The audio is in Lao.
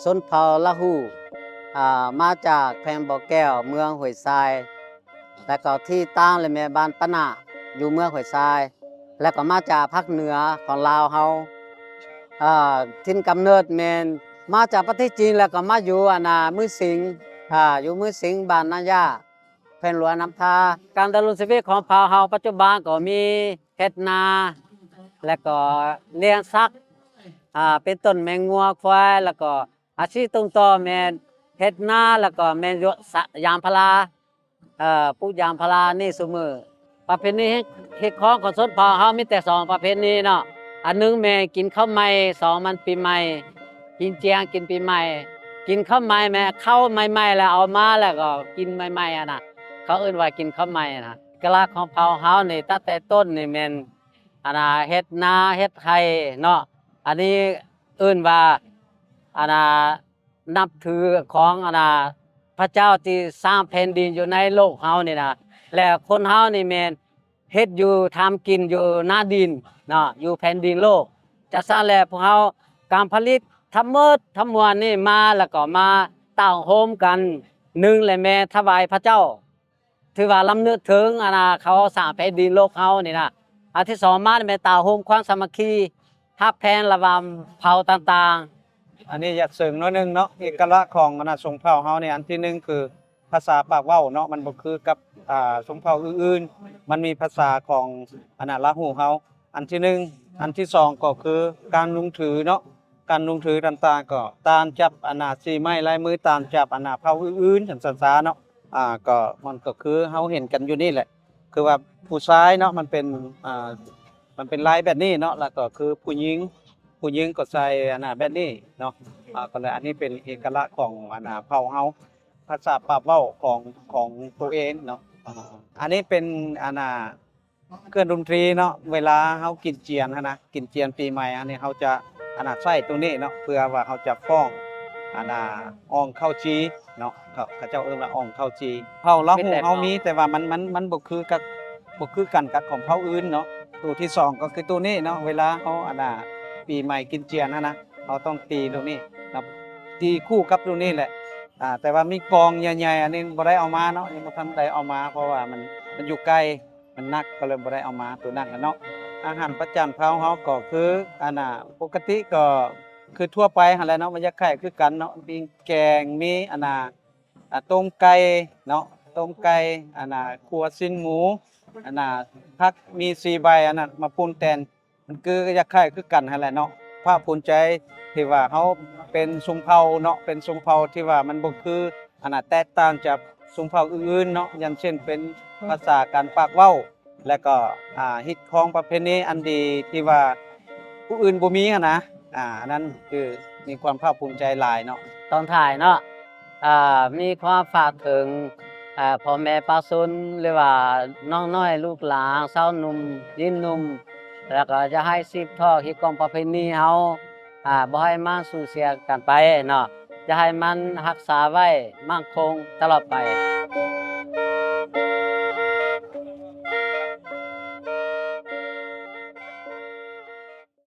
ຊົນເຜົ່າລາຫູ ອ່າ ມາຈາກແຂວງບໍ່ແກ້ວ ເມືອງຫ້ວຍຊາຍ ແລ້ວກໍທີ່ຕັ້ງລະແມ່ນບ້ານປະນາ ຢູ່ເມືອງຫ້ວຍຊາຍ ແລ້ວກໍມາຈາກພາກເໜືອຂອງລາວເຮົາ ອ່າ ຖິ່ນກຳເນີດແມ່ນມາຈາກປະເທດຈີນ ແລ້ວກໍມາຢູ່ ອັນນ່າ ມືສິງ ອ່າ ຢູ່ມືສິງ ບ້ານນາຢາ ແຂວງຫຼວງນ້ຳທາ. ການດຳລົງຊີວິດຂອງເຜົ່າເຮົາປັດຈຸບັນກໍມີເຮັດນາ ແລ້ວກໍລ້ຽງສັດ ອ່າ ເປັນຕົ້ນແມ່ງົວຄວາຍ ແລ້ວກໍອາຊີບຕົ້ນຕໍແມ່ນເຮັດນາ ແລ້ວກໍແມ່ນຢາງພາລາ ເອີ ປູກຢາງພາລານີ້ຊຸມື້. ປະເພນີຮີດຄອງຂອງຊົນເຜົ່າເຮົາມີແຕ່ສອງປະເພນີເນາະ ອັນໜຶ່ງແມ່ນກິນເຂົ້າໃໝ່ ສອງມັນປີໃໝ່ ກິນຈຽງກິນປີໃໝ່. ກິນເຂົ້າໃໝ່ແມ່ນເຂົ້າໃໝ່ໆ ແລ້ວເອົາມາ ແລ້ວກໍກິນໃໝ່ໆ ຫັ້ນນະ ເຂົາເອີ້ນວ່າກິນເຂົ້າໃໝ່ນະ. ເອກະລັກຂອງເຜົ່າເຮົານີ້ຕັ້ງແຕ່ຕົ້ນນີ້ແມ່ນ ອັນນ່າ ເຮັດນາເຮັດໄຮ່ເນາະ ອັນນີ້ເອີ້ນວ່າ ອັນນ່າ ນັບຖືຂອງ ອັນນ່າ ພະເຈົ້າທີ່ສ້າງແຜ່ນດິນຢູ່ໃນໂລກເຮົານີ້ນະ ແລະ ຄົນເຮົານີ້ແມ່ນເຮັດຢູ່ທຳກິນຢູ່ນາດິນເນາະ ຢູ່ແຜ່ນດິນໂລກ. ຈາກຊັ້ນແລ້ວພວກເຮົາ ການຜະລິດທັງໝົດທັງມວນນີ້ມາ ແລ້ວກໍມາຕາງໂຮມກັນ ໜຶ່ງແຫຼະແມ່ນຖວາຍພະເຈົ້າ ຖືວ່າລຳນຶກເຖິງ ອັນນ່າ ເຂົາສ້າງແຜ່ນດິນໂລກເຮົານີ້ນະ. ອັນທີສອງມາແມ່ນຕາໂຮມຄວາມສາມັກຄີຮັກແພງລະຫວ່າງເຜົ່າຕ່າງໆ. ອັນນີ້ຢາກເສີມໜ້ອຍໜຶ່ງເນາະ ເອກະລັກຂອງ ອັນນ່າ ຊົນເຜົ່າເຮົານີ້ ອັນທີໜຶ່ງຄືພາສາປາກເວົ້າເນາະ ມັນບໍ່ຄືກັບ ອ່າ ຊົນເຜົ່າອື່ນໆ ມັນມີພາສາຂອງ ອັນນ່າ ລາຫູເຮົາ ອັນທີໜຶ່ງ. ອັນທີສອງກໍຄືການນຸ່ງຖືເນາະ ການນຸ່ງຖືຕ່າງໆ ກໍຕາມຈັບ ອັນນ່າ ສີໄມ້ລາຍມື ຕາມຈັບ ອັນນ່າ ເຜົ່າອື່ນໆ ຈັ່ງຊັ້ນຊະເນາະ. ອ່າ ກໍມັນກໍຄືເຮົາເຫັນກັນຢູ່ນີ້ແຫຼະ ຄືວ່າຜູ້ຊາຍເນາະ ມັນເປັນ ອ່າ ມັນເປັນລາຍແບບນີ້ເນາະ ແລ້ວກໍຄືຜູ້ຍິງ ຜູ້ຍິງກໍໃສ່ ອັນນ່າ ແບບນີ້ເນາະ. ອ່າ ກໍເລີຍ ອັນນີ້ເປັນເອກະລັກຂອງ ອັນນ່າ ເຜົ່າເຮົາ ພາສາປາກເວົ້າຂອງ ຂອງໂຕເອງເນາະ. ອ່າ ອັນນີ້ເປັນ ອັນນ່າ ເຄື່ອງດົນຕີເນາະ ເວລາເຮົາກິນຈຽນຫັ້ນນະ ກິນຈຽນປີໃໝ່ຫັ້ນນີ້ ເຮົາຈະ ອັນນ່າ ໃຊ້ໂຕນີ້ເນາະ ເພື່ອວ່າເຮົາຈະຟ້ອງ ອັນນ່າ ອ່ອງເຂົ້າຈີ່ເນາະ ເຂົາ ເຂົາເຈົ້າເອີ້ນວ່າອ່ອງເຂົ້າຈີ່. ເຜົ່າລາຫູເຮົາມີ ແຕ່ວ່າມັນ ມັນ ມັນບໍ່ຄືກັບ ບໍ່ຄືກັນກັບຂອງເຜົ່າອື່ນເນາະ. ໂຕທີສອງກໍຄືໂຕນີ້ເນາະ ເວລາເຮົາ ອັນນ່າ ປີໃໝ່ກິນຈຽນຫັ້ນນະ ເຮົາຕ້ອງຕີໂຕນີ້ເນາະ ຕີຄູ່ກັບໂຕນີ້ແຫຼະ. ອ່າ ແຕ່ວ່າມີກອງໃຫຍ່ໆ ອັນນີ້ບໍ່ໄດ້ເອົາມາເນາະ ຍັງບໍ່ທັນໄດ້ເອົາມາ ເພາະວ່າມັນ ມັນຢູ່ໄກ ມັນໜັກ ກໍເລີຍບໍ່ໄດ້ເອົາມາໂຕນັ້ນນະເນາະ. ອາຫານປະຈຳເຜົ່າເຮົາກໍຄື ອັນນ່າ ປົກກະຕິກໍຄືທົ່ວໄປຫັ້ນແຫຼະເນາະ ມັນຢາກຄ້າຍຄືກັນເນາະ ມີແກງ ມີ ອັນນ່າ ອ່າ ຕົ້ມໄກ່ເນາະ ຕົ້ມໄກ່ ອັນນ່າ ຂົ້ວຊີ້ນໝູ ອັນນ່າ ຜັກມີສີ່ໃບ ອັນນັ້ນມາປຸງແຕ່ງ ມັນຄືຢາກຄ້າຍຄືກັນຫັ້ນແຫຼະເນາະ. ພາກພູມໃຈທີ່ວ່າເຮົາເປັນຊົນເຜົ່າເນາະ ເປັນຊົນເຜົ່າທີ່ວ່າມັນບໍ່ຄື ອັນນ່າ ແຕກຕ່າງຈາກຊົນເຜົ່າອື່ນໆເນາະ ຢ່າງເຊັ່ນເປັນພາສາການປາກເວົ້າ ແລະກໍ ອ່າ ຮີດຄອງປະເພນີອັນດີທີ່ວ່າຜູ້ອື່ນບໍ່ມີຫັ້ນນະ. ອ່າ ອັນນັ້ນຄືມີຄວາມພາກພູມໃຈຫຼາຍເນາະ. ຕອນທ້າຍເນາະ ອ່າ ມີຄວາມຝາກເຖິງ ອ່າ ພໍ່ແມ່ປະຊາຊົນ ຫຼືວ່ານ້ອງນ້ອຍລູກຫຼານ ຊາວໜຸ່ມຍິງໜຸ່ມ ແລ້ວກໍຢາກໃຫ້ສືບທອດຮີດຄອງປະເພນີເຮົາ ອ່າ ບໍ່ໃຫ້ມັນສູນເສຍກັນໄປເນາະ ຢາກໃຫ້ມັນຮັກສາໄວ້ໝັ້ນຄົງຕະຫຼອດໄປ.